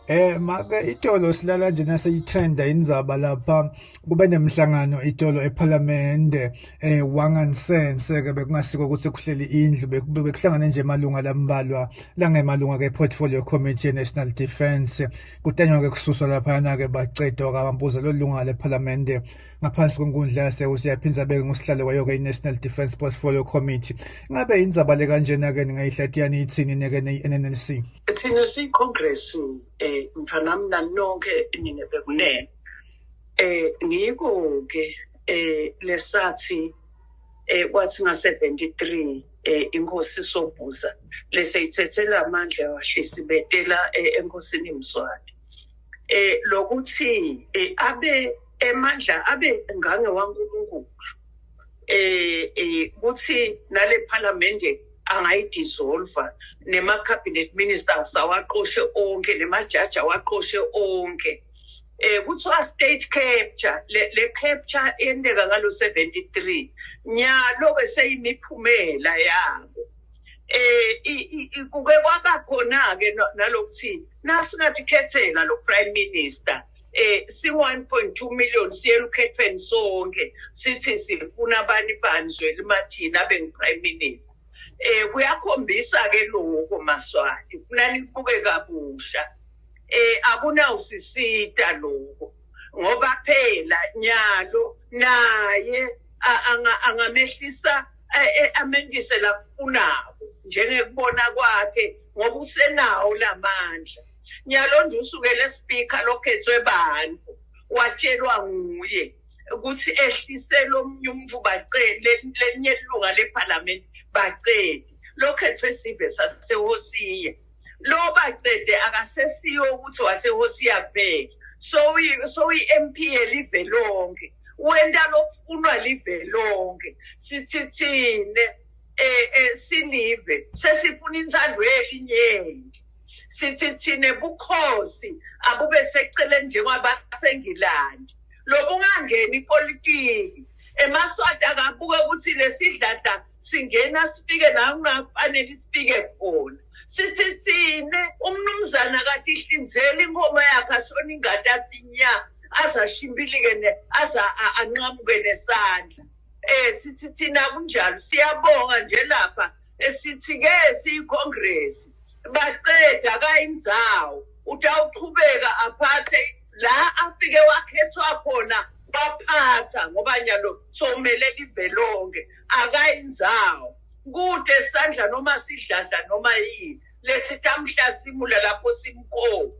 Make itolo silala nje naseyitrenda indzaba lapha kube nemhlangano itolo eParliament wangansense ke bekungasiko ukuthi kuhleli indlu bekuhlangane nje emalunga lambalwa langemalunga ke portfolio committee national defense kutanywa ke kususwa lapha ke bacedwa kaMampuza lolunga leParliament ngaphansi kwenkundla yase usiyaphindza abeke ngusihlalo wayo ke i-National Defence Portfolio Committee. Ngabe indzaba le kanjena ke ningayihlatiya ithini neke ne-NNLC? Thina siyiCongress mntwanami nanonke nine bekunene. Ngiko ke lesathi kwathi nga 73 inkosi Sobhuza leseyithethela amandla wahlisibetela enkosini Mswati. Lokuthi abe emandla abe ngange waNkulunkulu kuthi nale parliament angayidissolve nema cabinet ministers awaqoshe onke nemajaji awaqoshe onke. Kuthiwa state capture, le capture yenteka ngalo 73 nyalo ke seyimiphumela yabo. Kuke kwaba khona ke nalokuthi nasingathi khethela lo prime minister si 1.2 million siye elukhethweni sonke sithi sifuna abani bani Zweli Mathina abe ngu prime minister. Kuyakhombisa ke lokho Maswati kufuna nibuke kabusha. Akunawusisita lokho ngoba phela nyalo naye angamehlisa amendise lakufunako njengekubona kwakhe ngoba usenawo lamandla. Nyalo nje usukele speaker lokhethwe bantu watshelwa nguye ukuthi ehlise lomnye umuntu bacele lelinye ilunga leParliament bacele lokhethwe sive saseHosiya lo bacede akasesiyo ukuthi waseHosiya kuphela so i-MP yelive lonke wenta lokufunwa live lonke. Sithi thine silive sesifuna intsandvo yelinyenti. Sithi thine bukhosi abube seceleni njengabaseNgilandi lobungangeni ipolitiki. EmaSwati akabuke ukuthi lesidladla singena sifike la kungafanele sifike khona. Sithi thine umnumzana kathi ihlinzela inkomo yakhe ashona ingadi athi nya aze ashimbilike ne aze anqamuke nesandla. Sithi thina kunjalo siyabonga nje lapha esithi ke siyiCongress baceda kayindzawo utawuqhubeka aphathe la afike wakhethwa khona baphatha ngoba nyalo somele live lonke akayindzawo kude sandla noma sidladla noma yini lesitamhlasimula lapho simkhokhe.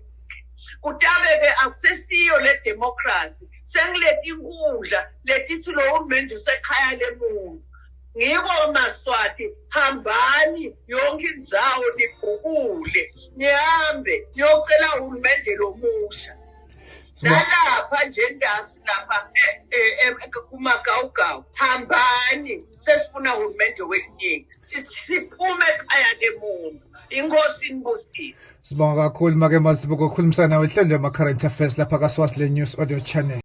Kutabe ke akusesiyo le democracy sengileti inkundla letithi lo hulumende usekhaya lemuntu. Ngiko Maswati hambani yonke indzawo nibhukule nihambe niyocela hulumende lomusha. Nalapha nje ndasi lapha kumagawugawu hambani sesifuna hulumende weliningi siphume ekhaya lemuntu. Inkosi inibusise. Sibonga kakhulu make Mazibuko ukukhulumisana nawe hlelo lama current affairs lapha ka Swaziland News Audio Channel.